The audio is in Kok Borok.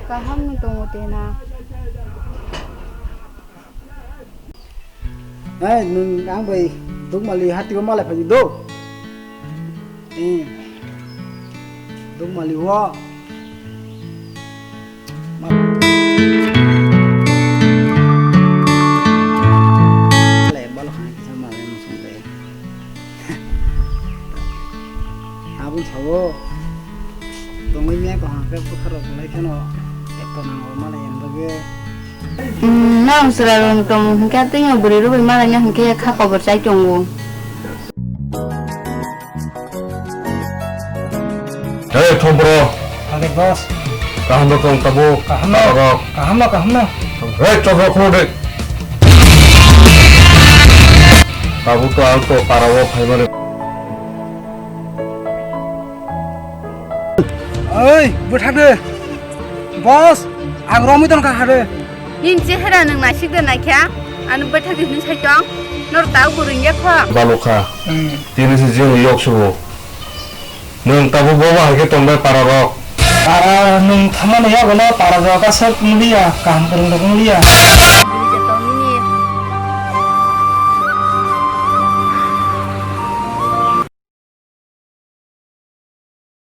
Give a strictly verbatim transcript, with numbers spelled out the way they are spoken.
Kaham no tongo tena. Hey, nwng ang bai Dukmali hati o malai phai do. Eh. Dukmali o. Ma- Le balo khana kisa malai mo song te. Abun sawo. Tongwi miya ko hangke bukharo bolai kheno. Ekto nango malai yang bage. Hmm, nang sura rong tong hingke tengyo buri rubui malai nya hingke kha kobor chai tongo. Hey, Thombro. Ade boss. Kaham no tong tabo. Kaham no. Pararok. Kaham no, kaham no. Hey, chobro khoro de. Tabo to ang to para o phai mane. Oi, bwthak de. Boss, ang romwi tong kha hade. Nini chehera nwng naisik de naikha, ano bwthak de hwnwi sai tong. Nor tau gurung ya kho. Balokha. Hmm. Tini se jeng yok subo. Nwng tabo bobo hai khe tong bai para rok. Para nwng thamani yago no para rok aswk wng liya, kaham kwrwng rok wng liya.